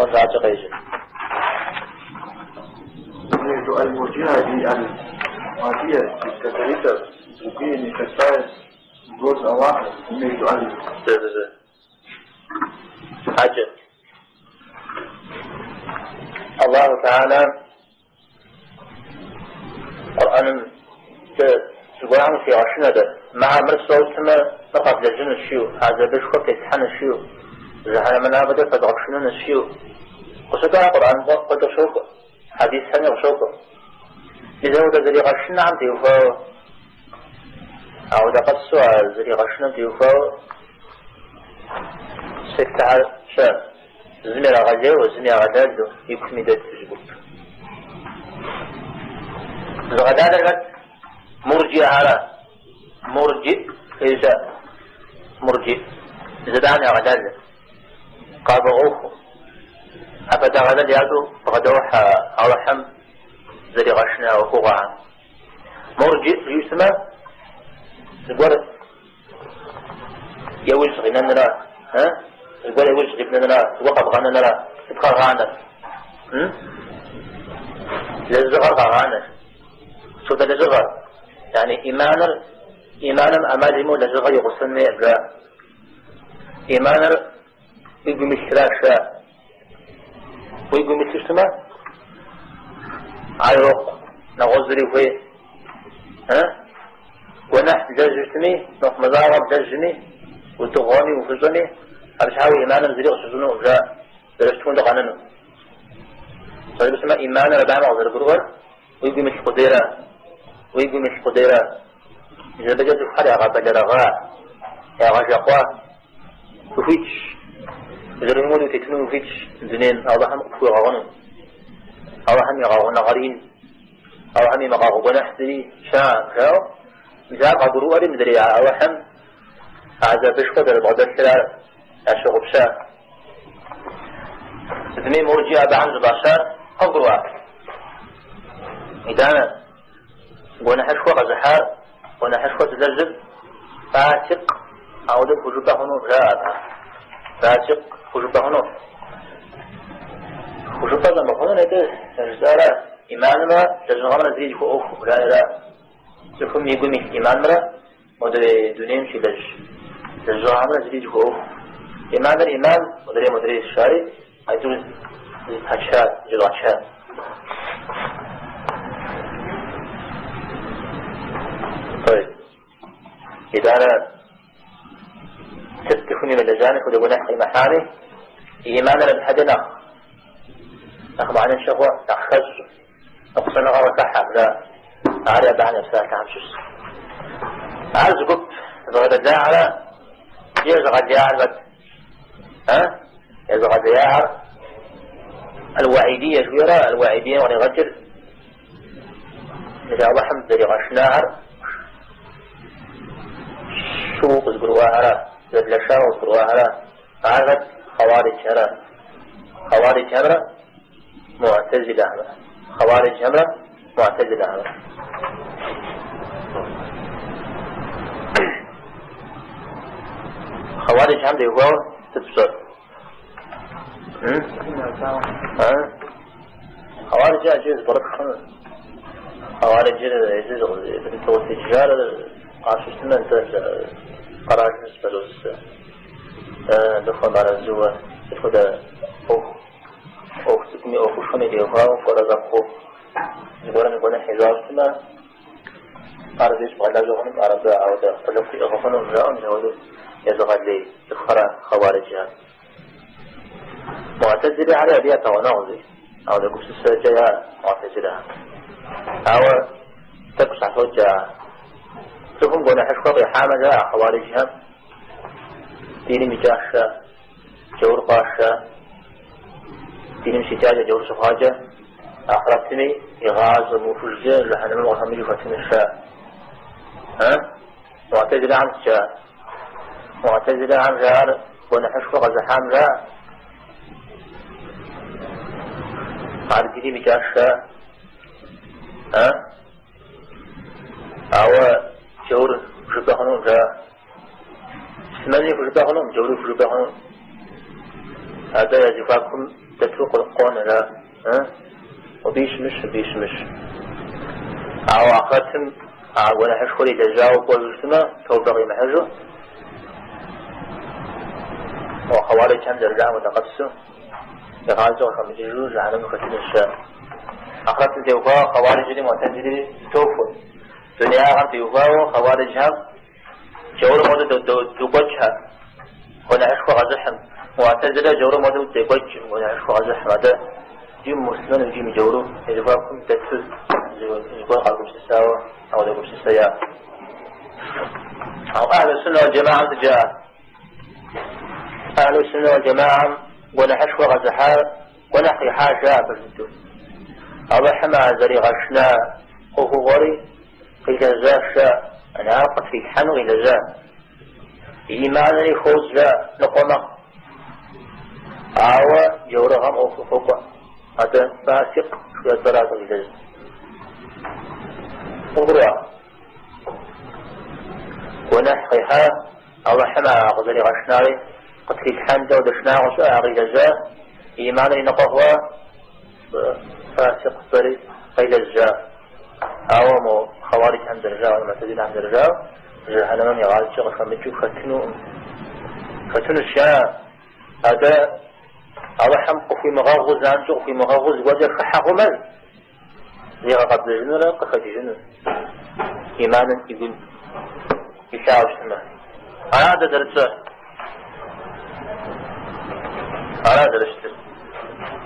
Хъунщӏакӏэ къежьэ. Между аль-Мурджиа и аль-Мадия из кафиритов, другие не касаясь угроз Аллаха, и между аль Зэ, зэ, зэ. Хьэджэ. Аллаху Теала Къурӏэным дэ зыгуэрхэм щигъэшынэ дэ. Мыхьэр мыр фщӏэу щытмэ, мыр къэвлэжьынущ жиӏэу, хьэзабышхуэ фтеслъхьэнущ жиӏэу, жыхьэнэмэ мафӏэкӏэ фэзгъэпшынынущ жиӏэу. Къыщыкӏуа Къурӏэн куэдэ къыщокӏуэ, хьэдисхэми къыщокӏуэ. Мис ауэдэ зэригъэшынэхэм теухуауэ, ауэдэ къэсу а зэригъэшынэм теухуауэ сектэхэр щыӏэ. Зым ирагъэлейуэ, зым ягъэдалэу, и куми дэт зы гуп. Зыгъэдалэр хэт? Мурджиӏэхьэрэ. Мурджиӏ жиӏэ. Мурджиӏ. Зэдахэм ягъэдалэ. Къафӏэӏуэхуу. ӏэпэдэгъэлэл ящӏу бгъэдохьэ Алыхьым зэригъэшынэ ӏуэхугъуэхэм. Мурджиӏ жиӏэу щытмэ, зыгуэр Яужь къинэнра, ы? Зыгуэр яужь къибнэнра, зыгуэр къэбгъэнэнра, сыт къагъанэр? Лэжьыгъэр къагъанэр. Сыт хуэдэ лэжьыгъэр? Яни иманыр, иманым ӏэмал имыӏэу лэжьыгъэ игъусэн хуейкъым, жаӏэ. Иманыр уи гум илъращ, жаӏэ. Уи гум илъу щытмэ, ар ирокъу, нэгъуэщӏ зыри ухуей. Ы? Гуэныхь блэжьу щытми, мыхъумыщӏагъэ блэжьми, удыгъуэми, уфыщӏэми, абы щхьа уи иманым зыри къыщыщӏынукъым, жаӏэ, зэрыщыту хуэдэу къэнэну. Жыпӏэу щытмэ, иманыр абыхэм къызэрыгурыӏуэр уи гум илъ къудейра, уи гум илъ къудейра. Мис абыкӏэ цӏыхухэр ягъэбэлэрыгъа, ягъэжэкъуа. Ухуитщ, узэрыхуейм хуэдэу утетыну ухуитщ дунейм, Алыхьым къыпхуигъэгъуну. Алыхьым и гъэгъуныгъэр ин, Алыхьым имыгъэгъу гуэныхь зыри щыӏэкъым, жаӏэу. Мис ар къагурыӏуэри мыдрей Алыхьым гӏэзабышхуэ зэрыбгъэдэлъыр ар ящыгъупща. Сытми мурджи абыхэм зыфӏащар къывгурыӏуа? Итӏанэ гуэныхьышхуэ къэзыхьар, гуэныхьышхуэ зылэжьыр фасикъ, ауэдэу хужыпӏэ хъуну жаӏэ абыхэм. Фасикъ хужыпӏэ хъуну. Хужыпӏэ щӏэмыхъунур нетӏэ жысӏара, иманымрэ лэжьыгъэмрэ зыри зыхуэӏуэхукъым жаӏэра. Цӏыхум и гум илъ иманымрэ модрей дунейм щилэжь лэжьыгъэмрэ зыри зыхуэӏуэху. Иманыр иман, модрей модрейщ жари, а тӏур зэпача, зэкӏэщӏача. طيب. Итӏанэ сыт цӏыхум имылэжьами, хуэдэ гуэныхь къимыхьами, иманыр абы щхьэкӏэ нэхъ нэхъ мыхьэнэншэ хъуэ, нэхъ хэщӏ, ныкъусаныгъэ къыхыхьэ, жаӏэ. Ари абыхэм я псалъэхэм щыщщ. Ар зы гуп зыгъэдэлахьэрэ е зыгъэлеяхэр хэт? А? Езыгъэлеяхэр аль-Уаидие жиӏэрэ, аль-Уаидием къригъэкӏыр мис Алыхьым зэригъэшынахэр щыу къызгурыӏуахэрэ, зэблэшауэ къызгурыӏуахэрэ, ар хэт? Хъэуариджхэрэ. Хъэуариджхэмрэ муӏтэзилэхэмрэ. Хъэуариджхэмрэ муӏтэзилэхэмрэ. Хъэуариджхэм теухуауэ сыт пщӏэр? Хъэуариджыр аджы зыпкърыпх хъуну. Хъэуариджыр езыр зытеджар къапщу щытмэ, нтӏэ къэралым зыпэщӏэс абы хуэмыарэзыуэ сыт хуэдэ ӏуэху, ӏуэху цӏыкӏуми ӏуэхушхуэми теухуауэ кӏуэрэ щӏэпхъуэу зыгуэрым и гуэныхь ищӏауэ щытмэ, ар зейщ бгъэлажьэ хъунум, ар абы ауэдэ къулыкъу иӏыгъ хъунум, жаӏэу мис ауэдэу езыгъэлей цӏыхухэрэ хъэуариджхэр. Муӏтэзилэхэри абы япэгъунэгъу зы, ауэдэ гупсысэкӏэ яӏэ муӏтэзилэхэр. Ауэ тӏэкӏу щхьэщокӏ а цӏыхум гуэныхьышхуэ къихьамэ, жаӏэ хъэуариджхэм, диным икӏащ, джаур хъуащ, диным щикӏакӏэ, джаур щыхъуакӏэ, ахърэтми и гъащӏэ мыухыжкӏэ жыхьэнэмэм къыхэмыкӏыу хэтынущ, жаӏэ. А? Муӏтэзилэхэм сыт жаӏэр? Муӏтэзилэхэм жаӏэр гуэныхьышхуэ къэзыхьам жаӏэ. Ар диным икӏащ, жаӏэ. А? Ауэ джаур хужыпӏэ хъунукъым, жаӏэ. Муслъымэни хужыпӏэ хъунукъым, джаури хужыпӏэ хъунукъым. Атӏэ я зэхуакум дэту къонэ, жаӏэ. Мобыи щымыщ, мыбыи щымыщ. Ауэ ахърэтым а гуэныхьышхуэр илэжьауэ кӏуэжу щытмэ, тобэ къимыхьыжу, мо хъэуариджхэм зэрыжаӏэм хуэдэ къабзэу, игъащӏэкӏэ къыхэмыкӏыжу жыхьэнэмэм хэтынущ, жаӏэ. Ахърэтым теухуауэ хъэуариджри муӏтэзилри зэтохуэ. Дунеягъэм теухуауэ хъэуариджхэм джаурым хуэдэу докӏуэкӏхэ, гуэныхьышхуэ къэзыхьым. Муӏтэзилэр джаурым хуэдэу декӏуэкӏым, гуэныхьышхуэ къэзыхьым. Атӏэ иджы муслъымэн иджы мыджауру я зэхуакум дэту зыгуэр къагупсысауэ апхуэдэ гупсысэ яӏэ. Ауэ Ахьлу Суннэ уал Джэмаӏэм сыт жаӏэ? Ахьлу Суннэ уал Джэмаӏэм гуэныхьышхуэ къэзыхьар гуэныхь къихьа жаӏэ пэж дыдэу. Алыхьым а зэригъэшына ӏуэхугъуэри къилэжьащ жаӏэ, ар къытрилъхьэну къилэжьа. Иманри хощӏ жаӏэ, ныкъуэ мэхъу. Ауэ джаурыгъэм ӏуэхур хуэкӏуэ. Атӏэ фасикъ жыхуиӏэ цӏэращ къилэжьыр. Къывгурыӏуа? Гуэныхь къихьа, Алыхьым а къызэригъэшынари къытрилъхьэнкӏэ хуэдэ шынагъуэ щыӏэ, ар къилэжьа, иманри ныкъуэ хъуа, фасикъ цӏэри къилэжьа. Ауэ мо хъэуариджхэм зэрыжаӏэу, муӏтэзилэхэм зэрыжаӏэу, жыхьэнэмэм игъащӏэкӏэ къыхэмыкӏыу хэтынукъым. Хэтынущ жаӏэ. Атӏэ Алыхьым къыхуимыгъэгъуу, занщӏэу къыхуимыгъэгъуу зыгуэркӏэ хыхьэ хъумэ, зигъэкъэбзэжынурэ къыхэкӏыжыну, иманым и гум илъауэ щытмэ. Ара дэ зэрытщӏэр? Ара зэрыщытыр?